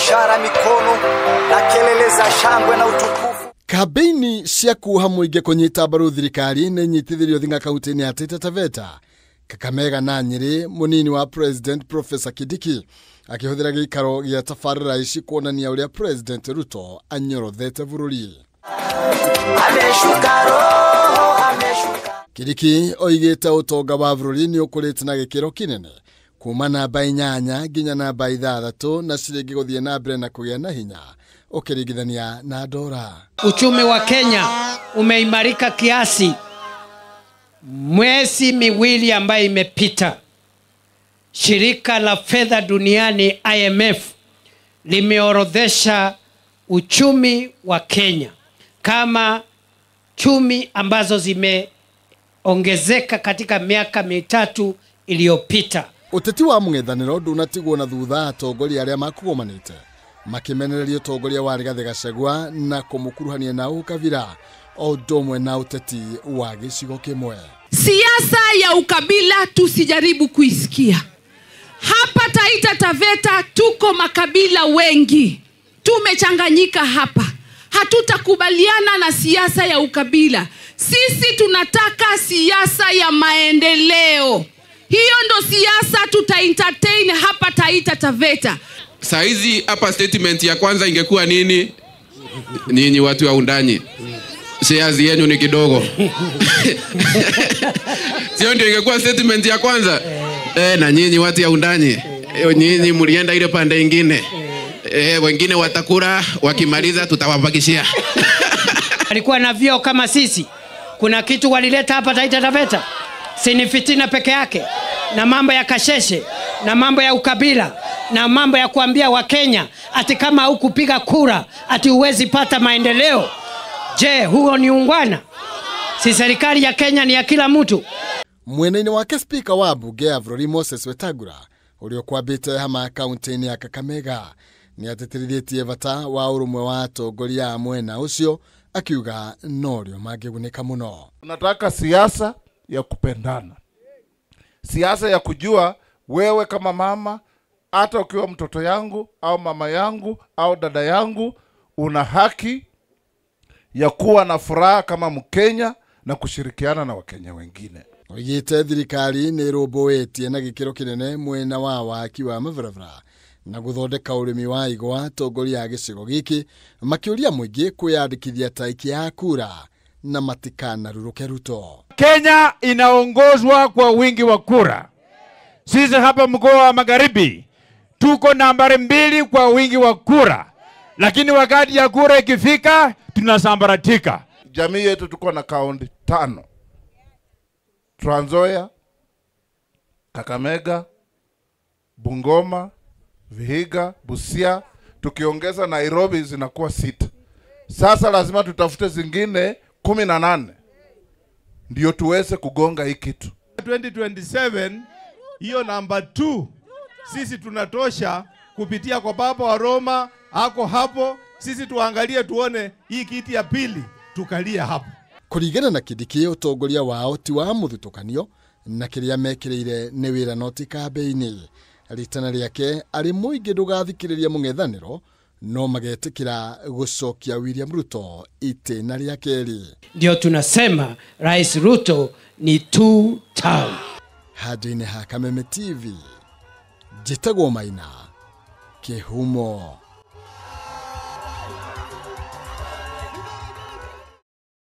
ishara mikono na kelele za shangwe na utukufu. Kambeini cia kuha mũingĩ kũnyita mbaru thirikari nĩ nyitithirio thinga kaunti-inĩ ya Taita Taveta, Kakamega na Nyeri. Mũnini wa President Professor Kindiki akĩhũthĩra gĩikaro gĩa tabarĩra ici kuonania ũrĩa President Ruto anyorothete bũrũri. Ameshuka roho, ameshuka. Kindiki oigĩte ũtonga wa bũrũri nĩ ũkũrĩte na gĩkĩro kĩnene kuma namba 8 nginya namba 6 na ciringi gũthiĩ na mbere na kũgĩa na hinya ũkĩringithania na dola. Uchumi wa Kenya umeimarika kiasi. Mwezi miwili ambayo imepita, shirika la fedha duniani IMF limeorodhesha uchumi wa Kenya kama chumi ambazo zimeongezeka katika miaka 3 iliyopita. Uteti wa mũng'ethanĩro ndũnatigwo na thutha atongoria arĩa makugomanĩte makĩmenereria ũtongoria wa Rigathĩ Gachagua na kũmũkuruhania na ũkabira o ũndũ ũmwe na ũteti wa gĩcigo kĩmwe. Siasa ya ukabila tusijaribu kuisikia. Hapa Taita Taveta tuko makabila wengi, tumechanganyika hapa. Hatutakubaliana na siasa ya ukabila. Sisi tunataka siasa ya maendeleo. Hiyo ndo siasa tuta entertain hapa Taita Taveta. Saizi hapa statement ya kwanza ingekuwa nini? Ninyi watu wa undani, shares yenu ni kidogo. Sio ndio ingekuwa statement ya kwanza? Na nyinyi watu ya undani, nyinyi mlienda ile pande nyingine. Wengine watakula, wakimaliza tutawabakishia. Alikuwa na vyo kama sisi. Kuna kitu walileta hapa Taita Taveta. Si ni fitina peke yake, na mambo ya kasheshe, na mambo ya ukabila, na mambo ya kuambia Wakenya ati kama hukupiga kura ati huwezi pata maendeleo. Je, huo ni ungwana? Si serikali ya Kenya ni ya kila mtu? Mwena-inĩ wake spika wa mbunge ya bũrũri Moses Wetangula ũrĩa ũkwambĩte hama kaunti-inĩ ya Kakamega nĩ atĩtĩrithĩtie bata wa ũrũmwe wa atongoria a mwena ũcio, akiuga norĩo mangĩgunĩka mũno. Tunataka siasa ya kupendana, siasa ya kujua wewe kama mama, hata ukiwa mtoto yangu au mama yangu au dada yangu, una haki ya kuwa na furaha kama Mkenya na kushirikiana na Wakenya wengine. Oigĩte thirikari nĩ ĩrũmbũĩtie na gĩkĩro kĩnene mwena wa waki wa mabarabara na gũthondeka ũrĩmi wa igwa. Atongoria a gĩcigo gĩkĩ makĩũria mũingĩ kwĩyandĩkithia ta aikia a kura na matikanarurũke Ruto. Kenya inaongozwa kwa wingi wa kura. Sisi hapa mkoa wa Magharibi tuko nambari 2 kwa wingi wa kura, lakini wakati ya kura ikifika tunasambaratika. Jamii yetu tuko na kaunti 5: Trans Nzoia, Kakamega, Bungoma, Vihiga, Busia, tukiongeza Nairobi zinakuwa 6. Sasa lazima tutafute zingine 18 ndio tuweze kugonga hii kitu. 2027 hiyo namba 2 sisi tunatosha kupitia kwa Papa wa Roma ako hapo. Sisi tuangalie tuone hii kiti ya pili tukalia hapo. Kũringana na Kindiki, ũtongoria wao ti wa mũthutũkanio na kĩrĩa mekĩrĩire nĩ wĩra no ti kambĩini. Ritana rĩake arĩ mũingĩ ndũgathikĩrĩria mũng'ethanĩro no magetĩkĩra gũcokia William Ruto itĩna rĩa kerĩ. Ndio tunasema Rais Ruto ni 2 term. Handũ-inĩ ha Kameme TV, njĩtagwo Maina Kĩhumo.